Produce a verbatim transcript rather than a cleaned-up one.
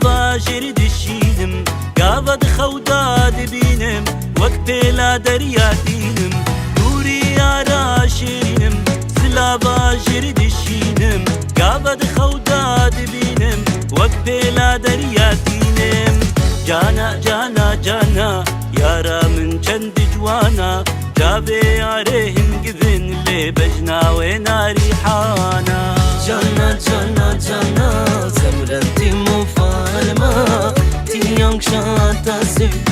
Bajêr dişînim, gava di xew de dibînim, wek pêla derya tînim, dûrî yara şêrînim, zilava jêr dişînim, gava di xew de dibînim, wek pêla derya tînim. Cana, cana, cana, yara min çend ciwana, çavê yarê hingivin lê bejna wê narîhana. Cana, cana, cana, zemrentî mufalma, tiyang şata sivdî.